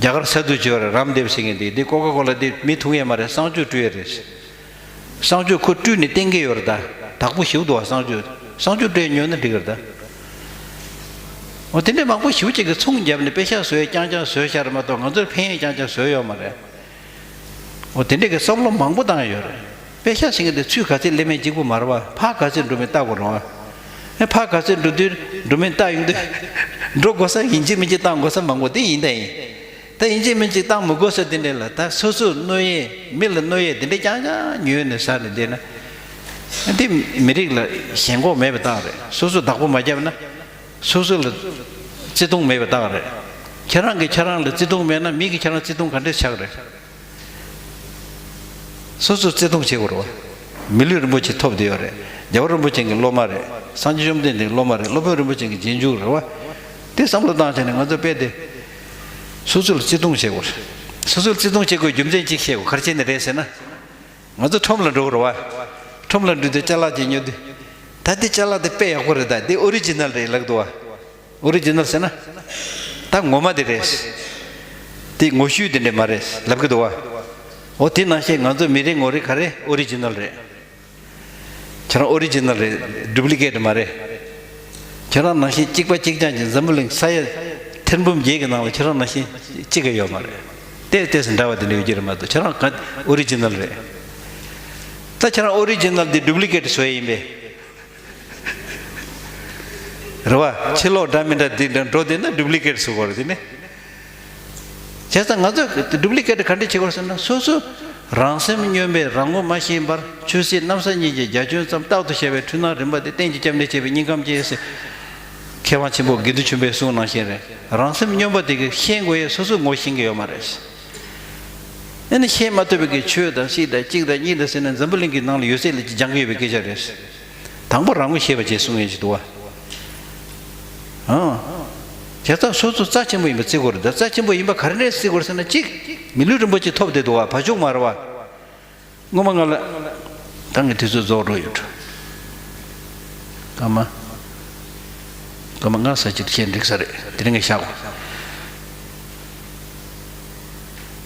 རྒྱ་གར་ས་འདུལ་བྱེད་པ་རེད། རམ་དེབ་ཟེར་མཁན་དེ་དེ་ཀོ་ཀ་ཀོ་ལ་དེ་མི་འཐུང་ཡས་མ་རེད། གསང་སྤྱོད་སྤྲུལ་ཡས་རེད། གསང་སྤྱོད་ཁོ་སྤྲུལ་ནས་བསྟན་གྱི་ཡོད་རེད་ད། དག་པོ་ཞིག་འདུག་བ། གསང་སྤྱོད་གསང་སྤྱོད་སྤྲད་ཉོས་ན་འགྲིག་གི་རེད་ད། འོ་དེ་འདྲས་མང་པོ་ཞིག་ཅིག་གིས་ཚོང་བརྒྱབ་ནས་དཔེ་ཤག་བཟོས་རྐྱང་རྐྱང་བཟོས་ཤག་རེད་མ་གཏོགས་ང་ཚོར་ཕན་ཡས་རྐྱང་རྐྱང་བཟོས་ཡོད་མ་རེད། འོ་དེ་འདྲས་ཀྱི་བསམ་བློ་མང་པོ་བཏང་ཡོད་རེད། དཔེ་ཤག་ཟེར་མཁན་དེ་ཚུལ་ག་ཚོད་སླེབས་མིན་གཅིག་པུ་མ་རེད་བ། ཕར་ག་ཚོད་འགྲོ་མིན་བལྟ་དགོས་རེད་བ། ཨེ་ཕར་ག་ཚོད་འགྲོ་དུས་འགྲོ་མིན་བལྟ་ཡོང་དུས་འགྲོ་དགོས་ས་ཡིན་གཅིག་མིན་གཅིག་བཏང་དགོས་ས་མང་པོ་དེ་ཡིན་ད་ཡིན། ད་ཡིན་གཅིག་མིན་གཅིག་བཏང་མི་དགོས་ས་དེ་འདྲས་ལ། ད་སོ་སོར་གནོད་ཡས་མི་ལ་གནོད་ཡས་དེ་འདྲས་རྐྱང་རྐྱང་ཉོས་ནས་ཟ་ནས་བསྡད་ན། འདི་མི་རིགས་ལ་ཞེན་ཁོག་མེད་པའི་རྟགས་རེད། སོ་སོ་བདག་པོ་མ་བརྒྱབ་ན། སོ་སོ་ལ་བརྩི་མཐོང་མེད་པའི་རྟགས་རེད། ཁྱེད་རང་གིས་ཁྱེད་རང་ལ་བརྩི་མཐོང་མེད་ན་མི་གིས་ཁྱེད་རང་བརྩི་མཐོང་ག་འདྲས་ཆགས་རེད། སོ་སོ་བརྩི་མཐོང་བྱེད་དགོས་རེད་བ། མི་ལུས་རིན་པོ་ཆེ་ཐོབ་བསྡད་ཡོད་རེད། རྒྱལ་བ་རིན་པོ་ཆེ་གི་སློབ་མ་རེད། སངས་རྒྱས་བཅོམ་ལྡན་འདས་ཀྱི་སློབ་མ་རེད། སློབ་དཔོན་རིན་པོ་ཆེ་གི་རྗེས་འཇུག་རེད་བ། དེ་བསམ་བློ་བཏང་བྱས་ནས་ང་ཚོ་དཔེ་དེ། སོ་སོ་ལ་བརྩི་མཐོང་བྱེད་དགོས་རེད། སོ་སོ་ལ་བརྩི་མཐོང་བྱེད་དགོས་རྒྱུ་མཚན་གཅིག་བཤད་དགོས། ག་རེ་བྱས་ནས་རེད་ཟེར་ན། ང་ཚོ་ཁྲོམ་ལ་འགྲོ་དགོས་རེད་བ། ཁྲོམ་ལ་འགྲོ་དུས་ཅ་ལག་ཅིག་ཉོ་དུས། ད་འདི་ཅ་ལག་དེ་དཔེ་ཡག་པོ་རེད། ད་འདི་ཨོ་རི་ཇི་ནལ་རེད་ལབ་འདུག་བ། ཨོ་རི་ཇི་ནལ་ཟེར་ན། ད་ངོ་མ་དེ་རེད། དེ་ངོ་བཤུས་དེ་འདྲས་མ་རེད་ལབ་གི་འདུག་བ། འོ་དེ་ནང་བཞིན་ང་ཚོ་མི་རེ་ངོ་རེ་ག་རེ་ཨོ་རི་ཇི་ནལ་རེད། ཁྱེད་རང་ཨོ་རི་ཇི་ནལ་རེད། ཌུབ་ལི་ཀེ་ཊི་མ་རེད། ཁྱེད་རང་ནང་བཞིན་གཅིག་པ་གཅིག་རྐྱང་གཅིག་འཛམ་བུ་གླིང་ས་ཡ་ཐེར་འབུམ་བརྒྱད་ཀྱི་ནང་ལ་ཁྱེད་རང་ནང་བཞིན་གཅིག་ཀྱང་ཡོད་མ་རེད། ཏོག་ཙམ་འདྲ་བ་དེ་འདྲ་ཡོད་ཀྱི་རེད་མ་གཏོགས། ཁྱེད་རང་ག་ཨོ་རི་ཇི་ནལ་རེད། ད་ཁྱེད་རང་ཨོ་རི་ཇི་ནལ་དེ་ཌུབ་ལི་ཀེ་ཊི་བཟོ་ཡས་ཡིན་པས། རེད་བ། ཕྱི་ལོགས་འདྲ་མི་འདྲ་འདི་འདྲ་འགྲོ་བསྡད་ན་ཌུབ་ལི་ཀེ་ཊི་བཟོ་དགོས་རེད་དེ་ནི། བྱས་ཙང་ང་ཚོས་ཌུབ་ལི་ཀེ་ཊི་ག་འདྲས་བྱེད་དགོས་ཟེར་ན། སོ་སོ་རང་སེམས་སྨྱོན་པས་རང་ངོ་མ་ཤེས་པར། ཆོས་སྲིད་གནམ་ས་གཉིས་ཀྱི་རྒྱ་ཁྱོན་ཙམ་རྟག་ཏུ་བྱས་པའི་འཁྲུལ་སྣང་རིམ་པ་དེ་གཏན་གྱི་སྐྱབས་གནས་བྱས་པའི་སྙིང་ཁམས་སྐྱེ་ཟེར། མཁས་དབང་ཆེན་པོ་དགེ་འདུན་ཆོས་འཕེལ་གསུངས་ནང་བཞིན་རེད། རང་སེམས་སྨྱོན་པ་དེ་གིས་ཤེས་དགོས་ཡས་སོ་སོ་ངོ་ཤེས་ཀྱི་ཡོད་མ་རེད། ཨ་ནི་ཤེས་མ་ཐུབ་པའི་གི་ཆོས་དང་སྲིད་དང་གཅིག་དང་གཉིས་དང་ཟེར་ནས་འཛམ་བུ་གླིང་གི་ནང་ལ་ཡོད་ཚད་ལ་སྦྱང་གི་ཡོད་པའི་སྐད་ཆ་རེད། དང་པོ་རང་ངོ་ཤེས་པ་བྱས་གསུང་ཡས་ཅིག་འདུག་བ། ཨང་། བྱས་ཙང་སོ་སོ་རྩ་ཆེན་པོ་ཡིན་པ་བརྩི་དགོས་རེད། ད་རྩ་ཆེན་པོ་ཡིན་པ་ག་རེ་ནས་བརྩི་དགོས་རེད་ཟེར་ན། གཅིག་མི་ལུས་རིན་པོ་ཆེ་ཐོབ་བསྡད་འདུག་བ། བ་ཕྱུགས་མ་རེད་བ། སྔོན་མ་ང་ལ་ད་ངས་དུས་ཚོད་རྫོགས་འགྲོ་ཡོད། ཨ་མ། སྐར་མ་ལྔ་ཙམ་ཅིག་བཤད་འགྲིག་ས་རེད། དེ་རིང་གི་བཞག་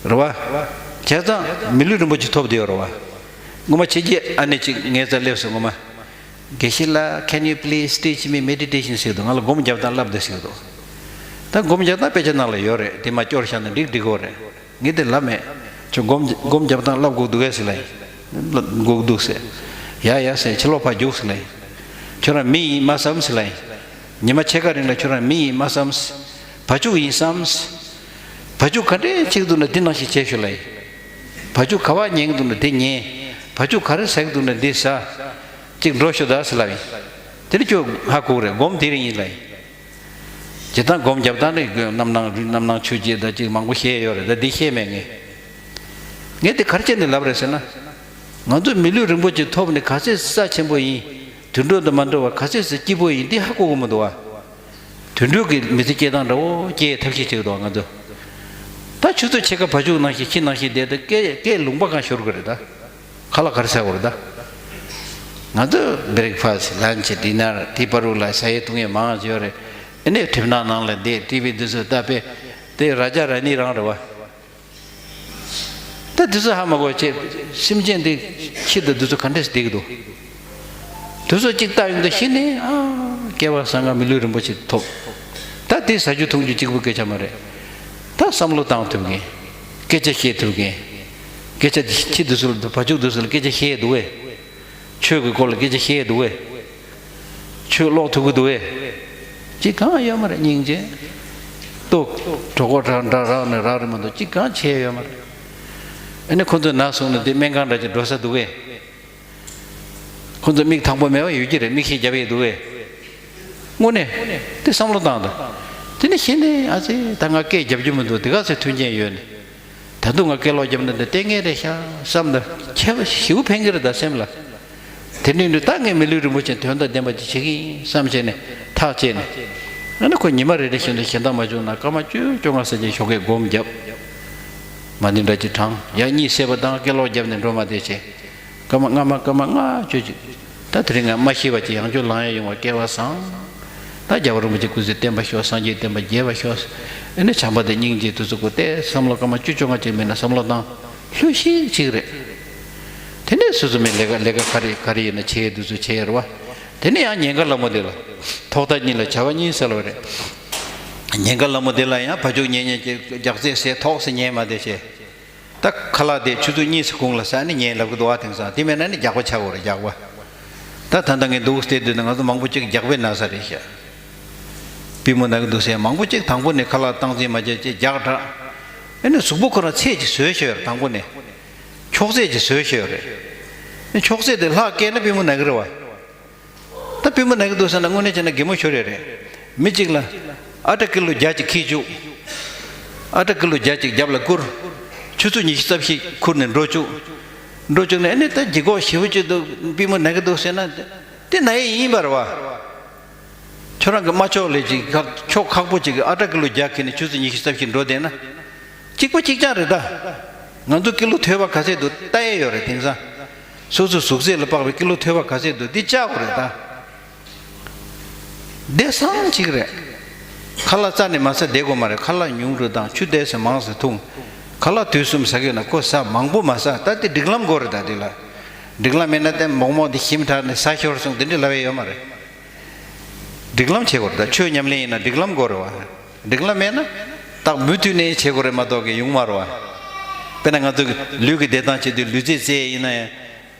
གོ། རེད་བ། བྱས་ཙང་མི་ལུས་རིན་པོ་ཆེ་ཐོབ་བསྡད་ཡོད་རེད་བ། སྔོན་མ་ཕྱི་རྒྱལ་ཨ་ནེ་ཅིག་ངའི་རྩར་སླེབས་སོང་། སྔོན་མ། དགེ་བཤེས་ལགས། Can you please teach me meditation? ཟེར་འདུག་ང་ལ་སྒོམ་རྒྱབ་སྟངས་བསླབ་དང་ཟེར་འདུག་ད་སྒོམ་རྒྱབ་སྟངས་དཔེ་ཆ་ནང་ལ་ཡོད་རེད། དེ་མར་སྐྱོར་བཞག་ན་འགྲིག་འགྲིག་གོ་རེད། ངས་དེ་ལབ་མེད། ཁྱོད་སྒོམ་སྒོམ་རྒྱབ་སྟངས་བསླབ་དགོས་འདུག་གས་ཟེར་ལབ་ཡིན། བསླབ་དགོས་འདུག་ཟེར། ཡ་ཡ་ཟེར། ཕྱི་ལོགས་ཕར་རྒྱུགས་ཟེར་ལབ་ཡིན། ཁྱོད་རང་མི་ཡིན་མ་བསམ་ཟེར་ལབ་ཡིན། ཉི་མ་ཕྱེད་ཀ་རིང་ལ་ཁྱོད་རང་མི་ཡིན་མ་བསམ། བ་ཕྱུགས་ཡིན་བསམ། བ་ཕྱུགས་ག་འདྲས་བྱེད་ཀྱི་འདུག་ན་འདི་ནང་བཞིན་བྱེད་ཤོག་ལབ་ཡིན། བ་ཕྱུགས་ག་པར་ཉལ་གྱི་འདུག་ན་འདི་ཉལ། བ་ཕྱུགས་ག་རེ་ཟ་གི་འདུག་ན་འདི་ཟ། ཅིག་འགྲོ་ཤོག་ད་ཟེར་ལབ་ཡིན། དེ་ནི་ཁྱོད་ཧ་གོ་གི་རེད། སྒོམ་དེ་རིང་ཡིན་ལབ་ཡིན། ཇི་ལྟར་སྒོམ་རྒྱབ་སྟངས་རེད། རྣམ་སྣང་རྣམ་སྣང་ཆོས་བརྒྱད་དང་ཅིག་མང་པོ་བཤད་ཡོད་རེད། ད་འདི་བཤད་མེད་ངས། ངས་དེ་ག་རེ་བྱས་ནས་ལབ་རེད་ཟེར་ན། ང་ཚོ་མི་ལུས་རིན་པོ་ཆེ་ཐོབ་ནས་ག་ཚད་རྩ་ཆེན་པོ་ཡིན། དུད་འགྲོ་དང་མ་འདྲ་བ་ག་ཚད་སྐྱིད་པོ་ཡིན་འདི་ཧ་གོ་གི་མི་འདུག་བ། དུད་འགྲོ་གི་མི་ཚེ་སྐྱེལ་སྟངས་འདྲ་བོ་སྐྱེལ་ཐབས་ཤེས་བྱེད་ཀྱི་འདུག་ང་ཚོ། ད་ཆུ་ཚོད་ཕྱེད་ཀ་བ་ཕྱུགས་ནང་བཞིན་ཁྱི་ནང་བཞིན་བསྡད་དུས་སྐད་སྐད་ལུང་པ་གང་ཤོར་གི་རེད་ད། ཁ་ལག་ག་རེ་ཟ་དགོས་རེད་ད། ང་ཚོ་breakfast, lunch, dinner དེའི་བར་དུ་ལ་ཟ་ཡས་འཐུང་ཡས་མང་ཡོད་རེད། ཨ་ནི་གྲིབ་ནག་ནང་ལ་བསྡད། ཊི་ཝི་འདི་ཚོ་ལྟ་བས། དེ་ར་ཇ་ར་ནི་རང་རེད་བ། ད་འདི་ཚོ་ཧ་མ་གོ་བྱས། སེམས་ཅན་འདི་ཁྱི་དང་འདི་ཚོ་ག་འདྲས་བསྡད་ཀྱི་འདུག་དེ་ཚོ་གཅིག་ལྟ་ཡོང་དུས་གཞི་ནས་ཨ་སྐལ་བ་བཟང་ང་མི་ལུས་རིན་པོ་ཆེ་ཐོབ། ད་དེ་ཟ་རྒྱུ་འཐུང་རྒྱུ་གཅིག་པུ་སྐད་ཆ་མ་རེད། ད་བསམ་བློ་བཏང་ཐུབ་མཁན། སྐད་ཆ་བཤད་ཐུབ་མཁན། སྐད་ཆ་དེ་ཁྱི་འདི་ཚོ་ལ་བ་ཕྱུགས་འདི་ཚོ་ལ་སྐད་ཆ་བཤད་འདུག་བས། ཆོས་ཀྱི་སྐོར་ལ་སྐད་ཆ་བཤད་འདུག་བས། ཆོས་ཀློག་ཐུབ་ཀྱི་འདུག་བས། ཅི་གང་ཡོད་མ་རེད། སྙིང་རྗེ། ལྟོ། གྲོད་ཁོག་འདྲ་འདྲ་རག་ནས་རག་རེད་མ་གཏོགས་ཅི་གང་བྱས་ཡོད་མ་རེད། ཨ་ནི་ཁོ་ཚོ་ན་སོང་ན་དེ་སྨན་ཁང་འདྲ་ཅིག་འགྲོ་ས་འདུག་བས། ཁོ་ཚོ་མིག་དང་པོ་མེད་པ་ཡོད་ཀྱི་རེད། མིག་ཤེལ་རྒྱབ་ཡས་འདུག་བས། དངོས་གནས། དེ་བསམ་བློ་བཏང་དང་། དེ་ནས་གཞི་ནས་ཨ་ཙི་ད་ང་སྐད་རྒྱབ་རྒྱུ་མི་འདུག་དེ་ག་ཚོད་མཐུན་རྐྱེན་ཡོད་ནས། ད་དུང་ང་སྐད་ལོག་རྒྱབ་ན་འདི་ལྟས་ངན་རེད་ཤག་བསམ་ད། ཁྱད་པར་ཞེ་པོ་ཕན་གྱི་རེད་ད་སེམས་ལ། དེ་ནས་ནི་ད་ངས་མི་ལུས་རིན་པོ་ཆེ་དོན་དང་ལྡན་པ་ཅིག་བྱེད་ཀྱི་ཡིན་བསམ་བྱས་ནས་ཐག་བཅད་ནས། ཨ་ནི་ཁོ་ཉི་མ་རེ་རེ་བཞིན་དུ་གཞན་དག་མ་བྱུང་ན་སྐར་མ་བཅུ་བཅོ་ལྔ་ཙམ་ཅིག་ཞོགས་ཀས་སྒོམ་རྒྱབ། མ་ཎི་འདྲ་ཅིག་བགྲང་། ཡང་གཉིད་སད་པ་དང་སྐད་ལོག་རྒྱབ་ནས་འགྲོ་མ་བསྡད་བྱས། སྐར་མ་ལྔ་མ་སྐར་མ་ལྔ་བཅུ་ཅིག་ད་དེ་རིང་ང་མ་ཤི་བ་ཅིག་ཡང་བསྐྱར་ལངས་ཡ་ཡོང་བ་སྐལ་བ་བཟང་། ད་རྒྱལ་བ་རིན་པོ་ཆེ་སྐུ་ཚེ་བརྟན་པ་ཤོག་སངས་རྒྱས་བསྟན་པ་རྒྱས་པ་ཤོག་ཨ་ནི་བྱམས་པ་དང་སྙིང་རྗེ་དེ་ཚོ་སྐུ་ཏེ་བསམ་བློ་སྐར་མ་བཅུ་བཅོ་ལྔ་ཅིག་མིན་ན་བསམ་བློ་བཏང་། ལྷོད་ཤིག་ཅིག་རེད། དེ་ནས་སོ་སོ་མི་ལས་ཀ་ལས་ཀ་ག་རེ་ག་རེ་ཡིན་ན་བྱེད་དུས་ཚོད་བྱེད་ཡ་རེད་བ། དེ་ནས་ཡང་ཉེན་ཁ་ལ་མོ་དེ་ལ། ཐོག་མཐའ་གཉིས་ལ་བྱ་བ་གཉིས་ཟེར་བ་རེད། ཉེན་ཁ་ལ་མོ་དེ་ལ་ཡང་བ་ཕྱུགས་ཉལ་ཉལ་གྱི་རྒྱགས་ཚད་ཟེར་ཐོག་སེ་ཉལ་མ་བསྡད་བྱས། ད་ཁ་ལག་དེ་ཆུ་ཚོད་གཉིས་སུ་གུང་ལ་ཟ་ནི་ཉན་ལབ་གི་འདུག་བ། དེང་སང་དེ་མེད་ན་ནི་རྒྱགས་པ་ཆགས་དགོས་རེད། རྒྱགས་པ། ད་ད་ལྟ་ངས་འདུག་སྟེ་སྡོད་ན་ང་ཚོ་མང་པོ་ཅིག་རྒྱགས་པའི་ན་ཚ་རེད་ཤག་པུས་མོ་ན་གི་འདུག་ཟེར་མང་པོ་ཅིག་དང་པོ་ནས་ཁ་ལག་སྟངས་འཛིན་མ་བྱས་ཅེས་རྒྱགས་དྲགས། ཨ་ནི་གཟུགས་པོ་ཁོ་རང་ཚད་ཅིག་བཟོས་ཤོར་དང་པོ་ནས། འཁྱོག་ཚད་ཅིག་བཟོས་ཤོར་རེད། ཨ་ནི་འཁྱོག་ཚད་དེ་ལྷག་སྐྱེས་ན་པུས་མོ་ན་གི་རེད་བ། ད་པུས་མོ་ན་གི་འདུག་ཟེར་ན་དངོས་གནས་བྱས་ན་གད་མོ་ཤོར་ཡ་རེད། མི་གཅིག་ལ་ཨ་ཊ་ཀི་ལོ་བརྒྱ་ཅིག་འཁྱེར་བཅུག་ཨ་ཊ་ཀི་ལོ་བརྒྱ་ཅིག་རྒྱབ་ལ་བསྐུར། ཆུ་ཚོད་ཉི་ཤུ་རྩ་བཞི་ཁུར་ནས་འགྲོ་བཅུག་འགྲོ་བཅུག་ནས་ཨ་ནི་ད་ལྗིད་ཁོག་ཞེ་པོ་ཅིག་འདུག་པུས་མོ་ན་གི་འདུག་ཟེར་ན། དེ་ན་ཡས་ཡིན་པ་རེད་བ། ཁྱོད་རང་གི་རྨ་ཕྱོགས་ལས་ཅིག་ཁག་ཕྱོགས་ཁག་པོ་ཅིག་གི་ཨ་ཊ་ཀི་ལོ་བརྒྱ་འཁྱེར་ནས་ཆུ་ཚོད་ཉི་ཤུ་རྩ་བཞི་འགྲོ་བསྡད་ན། གཅིག་པ་གཅིག་རྐྱང་རེད་ད། ང་ཚོ་ཀི་ལོ་ཐོས་པ་ག་ཚད་འདུག་ལྟ་ཡས་ཡོད་རེད་དེང་སང་། སོ་སོའི་གཟུགས་ཚད་ལ་དཔག་པའི་ཀི་ལོ་ཐོས་པ་ག་ཚད་འདུག་འདི་བཅག་དགོས་རེད་ད། བདེ་སང་གཅིག་རེད། ཁ་ལག་རྩ་ནས་མ་ཟ་བསྡད་དགོས་མ་རེད། ཁ་ལག་ཉུང་རུ་བཏང་། ཆུ་དེ་ཚོ་མང་ཙམ་འཐུང་། ཁ་ལག་དུས་གསུམ་ཟ་གི་ཡོད་ན་ཁོ་ཟ། མང་པོ་མ་ཟ། ད་དེ་སྒྲིག་ལམ་དགོས་རེད་ད། དེ་ལ་སྒྲིག་ལམ་མེད་ན་དེ་མོག་མོག་དེ་ཞིམ་དྲགས་ནས་ཟ་ཤོར་སོང་དེ་འདྲ་ལབ་ཡས་ཡོད་མ་རེད། སྒྲིག་ལམ་བྱེད་དགོས་རེད་ད། ཆོས་ཉམས་ལེན་ཡིན་ན་སྒྲིག་ལམ་དགོས་རེད་བ། སྒྲིག་ལམ་མེད་ན། ད་མུ་མཐུད་ནས་བྱེད་དགོས་རེད་མ་གཏོགས་ཀྱི་ཡོང་མ་རེད་བ། དཔེར་ན་ང་ཚོ་གི་ལུས་ཀྱི་བདེ་ཐང་བྱེད་དུས་ལུས་རྩལ་རྩེད་ཡིན་ན་ཡང་།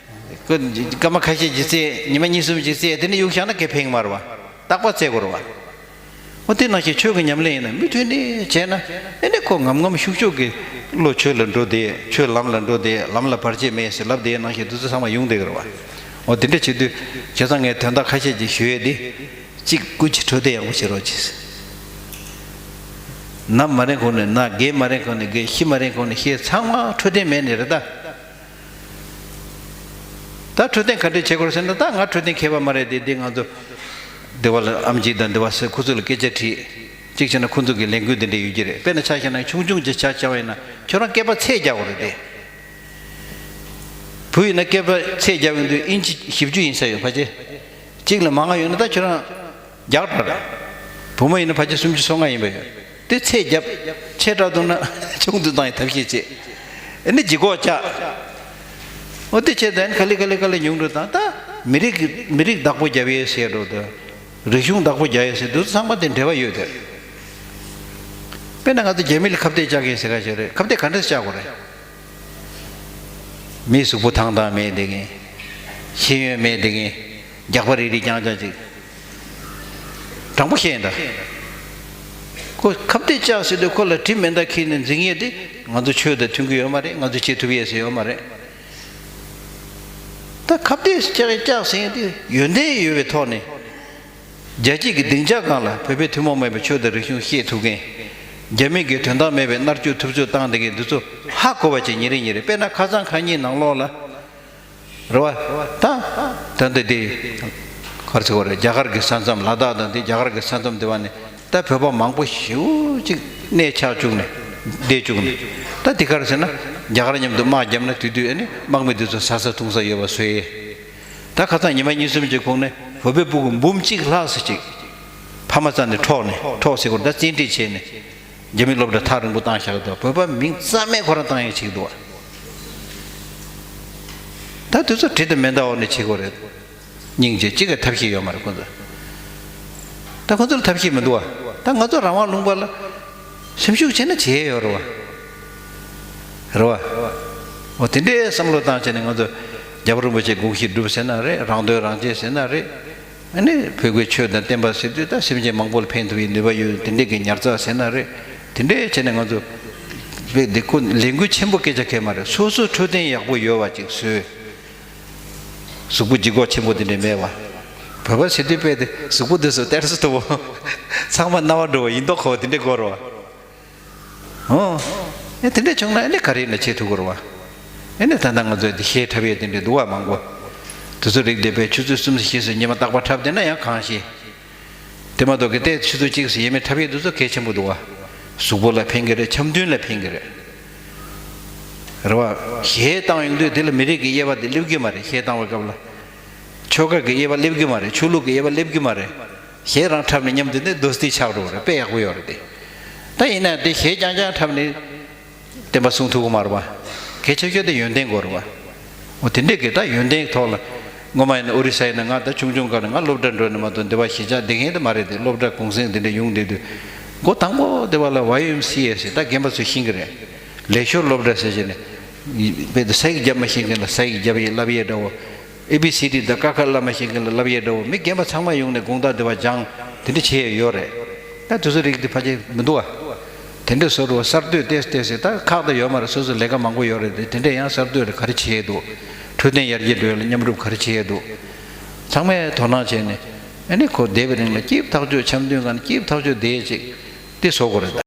ཁོ་སྐར་མ་ཁ་ཤས་ཅིག་རྩེད། ཉི་མ་གཉིས་གསུམ་ཅིག་རྩེད། དེ་ནས་གཡུག་བཞག་ན་གལ་ཕན་གྱི་མ་རེད་བ། རྟག་པར་རྩེད་དགོས་རེད་བ། འོ་དེ་ནང་བཞིན་ཆོས་ཀྱི་ཉམས་ལེན་ཡིན་ན་མུ་མཐུད་ནས་བྱས་ན། ཨེ་ནས་ཁོ་ངམ་ངམ་ཤུགས་ཤུགས་ཀྱིས་བློ་ཆོས་ལ་འགྲོ་བསྡད། ཆོས་ལམ་ལ་འགྲོ་བསྡད། ལམ་ལ་བར་ཆད་མེད་ཟེར་ལབ་བསྡད་ནང་བཞིན་དེ་ཚོ་ཚང་མ་ཡོང་བསྡད་ཀྱི་རེད་བ། འོ་དེ་འདྲ་བྱེད་དུས་བྱས་ཙང་ངས་དོན་དག་ཁ་ཤས་ཅིག་ཞུ་ཡས་དེ། གཅིག་སྐུ་མཁྱེན་འཕྲོད་བསྟེན་ཡག་པོ་བྱེད་རོགས་གྱིས། ན་མ་རན་གོང་ནས་ན། རྒས་མ་རན་གོང་ནས་རྒས། ཤི་མ་རན་གོང་ནས་ཤི། ཚང་མ་འཕྲོད་བསྟེན་མེད་ནས་རེད་ད། ད་འཕྲོད་བསྟེན་ག་འདྲས་བྱེད་དགོས་ཟེར་ན། ད་ང་འཕྲོད་བསྟེན་མཁས་པ་མ་རེད་དེ། འདི་ང་ཚོ་སྡེ་བ་ལ་ཨེམ་ཆི་དང་སྡེ་བ་ཟེར་ཁོ་ཚོ་ལ་སྐད་ཆ་དྲིས། གཅིག་བྱས་ན་ཁོ་ཚོ་གི་ལས་འགུལ་འདི་འདྲས་ཡོད་ཀྱི་རེད། དཔེར་ན་ཆ་བཞག་ན་ཆུང་ཆུང་ཅིག་ཆ་བཞག་པ་ཡིན་ན་ཁྱོད་རང་སྐེད་པ་ཚད་རྒྱག་དགོས་རེད་དེ། བུ་ཡིན་ན་སྐེད་པ་ཚད་རྒྱག་ཡོང་དུས་ཨིན་ཆི་བཞི་བཅུ་ཡིན་ས་ཡོད་ཕལ་ཆེར། གཅིག་ལ་མང་ང་ཡོད་ན་ད་ཁྱོད་རང་བརྒྱ་དྲག་རེད། བུ་མོ་ཡིན་ན་ཕལ་ཆེར་སུམ་ཅུ་སོ་ལྔ་ཡིན་པ་ཡོད། དེ་ཚད་བརྒྱབ། ཆེ་དྲག་འདུག་ན་ཆུང་དུ་བཏང་ཡི་ཐབས་ཤེས་བྱེད། ཨ་ནི་ལྗིད་ཁོག་བཅག། འོ་དེ་བྱས་ཙང་ག་ལེ་ག་ལེ་ག་ལེ་ཉུང་རུ་བཏང་། ད་མི་རིགས་མི་རིགས་བདག་པོ་རྒྱབ་ཡས་ཟེར་འགྲོ་དང་། རིག་གཞུང་བདག་པོ་རྒྱག་ཡས་ཟེར་འདུག་ཚང་མ་དེ་འབྲེལ་བ་ཡོད་དེ། དཔེར་ན་ང་ཚོ་རྒྱ་མི་ལ་ཁ་གཏད་བཅག་གི་ཟེར་ག་ཞིག་རེད། ཁ་གཏད་ག་འདྲས་བཅག་དགོས་རེད། མི་གཟུགས་པོ་ཐང་ཐང་མེད་བསྡད་མཁན། ཤེས་ཡོན་མེད་བསྡད་མཁན། རྒྱགས་པ་རིག་རིག་རྐྱང་རྐྱང་ཅིག་དྲང་པོ་བཤད་ཡིན་ད། ཁོ་ཁ་གཏད་བཅག་ཟེར་དུས་ཁོ་ལ་དྲི་མེ་མདའ་འཁྱེར་ནས་འཛིང་ཡས་དེ་ང་ཚོ་ཆོས་དང་མཐུན་གྱི་ཡོད་མ་རེད། ང་ཚོ་བྱེད་ཐུབ་ཡས་ཟེར་ཡོད་མ་རེད། ད་ཁ་གཏད་བཅག་བཅག་ཟེར་ཡས་དེ་ཡོན་ཏན་ཡོད་པའི་ཐོག་ནས། རྒྱལ་སྤྱི་གི་སྡིངས་ཆ་སྒང་ལ་བོད་པའི་ཐུན་མོང་མ་ཡིན་པའི་ཆོས་དང་རིག་གཞུང་བཤད་ཐུབ་མཁན། རྒྱ་མི་གིས་དོན་དག་མེད་པའི་མནར་གཅོད་ཐུབ་ཚོད་བཏང་བསྡད་མཁན་འདི་ཚོ་ཧ་གོ་བ་ཅིག་ཉིན་རེ་ཉིན་རེ། དཔེར་ན་ཁ་སང་ཁ་ཉིན་ནང་ལོགས་ལ། རེད་བ། ད་ད་འདི་འདི་ག་རེ་ཟེར་བ་རེད། རྒྱ་གར་གྱི་ས་མཚམས། ལ་དྭགས་དང་འདི་རྒྱ་གར་གྱི་ས་མཚམས་འདི་བ་ནས་ད་བོད་པ་མང་པོ་ཞེ་པོ་ཅིག་གནས་ཆགས་བཅུག་ནས་བསྡད་བཅུག་ནས། ད་འདི་ག་རེ་ཟེར་ན། རྒྱ་གར་མཉམ་དུ་དམག་བརྒྱབ་ན་དེ་དུས་ཨ་ནི་དམག་མི་འདི་ཚོ་ཟ་ས་འཐུང་ས་ཡོད་པ་བཟོས། ད་ཁ་སང་ཉི་མ་གཉིས་གསུམ་གྱི་གོང་ནས་བོད་པའི་སྤུ་གུ་འབུམ་གཅིག་ལྷག་ཙམ་ཅིག་ཕ་མ་རྩ་ནས་འཕྲོག་ནས། འཕྲོག་ཟེར་དགོས་རེད། ད་བཙན་ཁྲིད་བྱས་ནས་རྒྱ་མི་སློབ་གྲྭ་ཐག་རིང་པོ་བཏང་བཞག་འདུག་བོད་པ་མིང་རྩ་མེད་ཁོ་རང་བཏང་ཡས་བྱེད་ཀྱི་འདུག་བ། ད་དུས་ཚོད་དྲི་དང་མེ་མདའ་འོག་ནས་བྱེད་དགོས་རེད། སྙིང་རྗེ་གཅིག་གི་ཐབས་ཤེས་ཡོད་མ་རེད་ཁོ་ཚོ། ད་ཁོ་ཚོ་ལ་ཐབས་ཤེས་མི་འདུག་བ། ད་ང་ཚོ་རང་དབང་ལུང་པ་ལ་སེམས་ཤུགས་ཆེ་ན་བྱེད་ཡས་ཡོད་རེད་བ། རེད་བ། འོ་དེ་འདྲའི་བསམ་བློ་བཏང་བྱས་ནས་ང་ཚོ་རྒྱལ་བ་རིན་པོ་ཆེ་དགོངས་གཞི་སྒྲུབ་ཟེར་ན་རེད། རང་དོན་རང་གཅེས་ཟེར་ན་རེད། ཨ་ནི་བོད་ཀྱི་ཆོས་དང་བསྟན་པ་ཟེར་དུས་ད་སེམས་ཅན་མང་པོ་ལ་ཕན་ཐོགས་པའི་ནུས་པ་ཡོད། དེ་འདྲས་ཀྱི་ཉར་ཚགས་ཟེར་ན་རེད། དེ་འདྲས་བྱས་ནས་ང་ཚོ་བོད་འདི་ཁོ་ལས་འགུལ་ཆེན་པོ་སྐད་ཆ་གས་མ་རེད། སོ་སོ་འཕྲོད་བསྟེན་ཡག་པོ་ཡོད་པ་ཅིག་བཟོས། གཟུགས་པོ་ལྗིད་ཁོག་ཆེན་པོ་དེ་འདྲས་མེད་པ། བོད་པ་ཟེར་དུས་དཔེ་དེ་གཟུགས་པོ་འདི་ཚོ་སྟེར་སུ་ཐུབ་པོ། ཚང་མ་སྣང་བ་འགྲོ་བ་ཡིན་མདོག་ཁ་པོ་དེ་འདྲས་དགོས་རེད་བ། ཨོ། ཨེ་དེ་འདྲས་བྱུང་ན་ཨེ་ནི་ག་རེ་ཡིན་ན་བྱེད་ཐུབ་ཀྱི་རེད་བ། ཨེ་ནི་ད་ལྟ་ང་ཚོའི་འདི་གཞས་འཁྲབ་ཡས་དེ་འདྲས་འདུག་བ་མང་པོ། དེ་ཚོ་རིགས་དེ་དཔེ་ཆུ་ཚོད་གསུམ་བཞི་སུ་ཉི་མ་རྟག་པར་འཁྲབ་བསྡད་ན་ཡང་གང་ཤེས། དེ་མ་གཏོགས་གི་ཏེ་ཆུ་ཚོད་གཅིག་སུ་ཡས་མས་འཁྲབ་ཡས་དེ་ཚོ་གལ་ཆེན་པོ་འདུག་བ། གཟུགས་པོ་ལ་ཕན་གི་རེད། འཆམ་མཐུན་ལ་ཕན་གི་རེད། རེད་བ། གཞས་བཏང་ཡོང་དུས་དེ་ལ་མི་རིགས་ཀྱི་དབྱེ་བ་དེ་སླེབས་ཀྱི་མ་རེད། གཞས་བཏང་བའི་སྐབས་ལ། ཆོལ་ཁ་གི་དབྱེ་བ་སླེབས་ཀྱི་མ་རེད། ཆོས་ལུགས་ཀྱི་དབྱེ་བ་སླེབས་ཀྱི་མ་རེད། གཞས་རང་འཁྲབ་ནས་མཉམ་དུ་ནི་དོ་སྟི་ཆགས་འགྲོ་བ་རེད། དཔེ་ཡག་པོ་ཡོད་རེད་དེ། ད་ཡིན་ན་དེ་གཞས་རྐྱང་རྐྱང་འཁྲབ་ནས་བསྟན་པ་སྲུང་ཐུབ་ཀྱི་མ་རེད་བ། གལ་ཆེ་ཤོས་དེ་ཡོན་ཏན་དགོས་རེད་བ། འོ་དེ་འདྲས་ཀྱི་ད་ཡོན་ཏན་ཐོག་ལ། སྔོན་མ་ཡིན་ན་ཨོ་རི་ས་ཡིན་ན། ང་ད་ཆུང་ཆུང་སྐབས་ནས་ང་སློབ་གྲྭ་འགྲོ་ནས་མ་གཏོགས་འདི་བ་གཞིས་ཆགས་བསྡད་མཁན་དེ་མ་རེད་དེ། སློབ་གྲྭ་གུང་སེང་དེ་འདྲས་ཡོང་བསྡད་དུས། མགོ་དང་པོ་དེ་བ་ལ་ཝའི་ཨེམ་སི་ཨེ་ཟེར། ད་རྒན་པ་ཚོས་ཤེས་ཀྱི་རེད། ལེགས་ཤོར་སློབ་གྲྭ་ཟེར་བྱས་ནས། དཔེ་དེ་ས་ཡིག་རྒྱབ་མ་ཤེས་མཁན་ལ་ས་ཡིག་རྒྱབ་ཡས་བསླབ་ཡས་འདྲ་བོ། ཨེ་བི་སི་ཌི་དང་ཀ་ཁ་བསླབ་མ་ཤེས་མཁན་ལ་བསླབ་ཡས་འདྲ་བོ། མི་རྒན་པ་ཚང་མ་ཡོང་ནས་དགོང་དག་དེ་བ་སྦྱང་། དེ་འདྲ་བྱེད་ཡས་ཡོད་རེད། ད་དེ་ཚོ་རིགས་དེ་ཕལ་ཆེར་མི་འདུག་བ། དེ་འདྲ་བཟོ་འགྲོ་བ། གསར་གཏོད་ཏོག་ཙམ་ཏོག་ཙམ། ད་ཁག་ད་ཡོད་མ་རེད། སོ་སོ་ལས་ཀ་མང་པོ་ཡོད་རེད་དེ། དེ་འདྲས་ཡང་གསར་གཏོད་ལ་ག་རེ་བྱེད་ཡས་འདུག་འཕྲོད་བསྟེན་ཡར་རྒྱས་འགྲོ་ཡས་ལ་མཉམ་རུབ་ག་རེ་བྱེད་ཡས་འདུག་ཚང་མས་དོ་སྣང་བྱས་ནས། ཨ་ནི་ཁོ་བསྡད་པའི་རིང་ལ་སྐྱིད་པོ་ཐག་ཆོད། འཆམ་མཐུན་སྒང་ནས་སྐྱིད་པོ་ཐག་ཆོད་བསྡད་ཡས་ཅིག་དེ་བཟོ་དགོས་རེད་ད།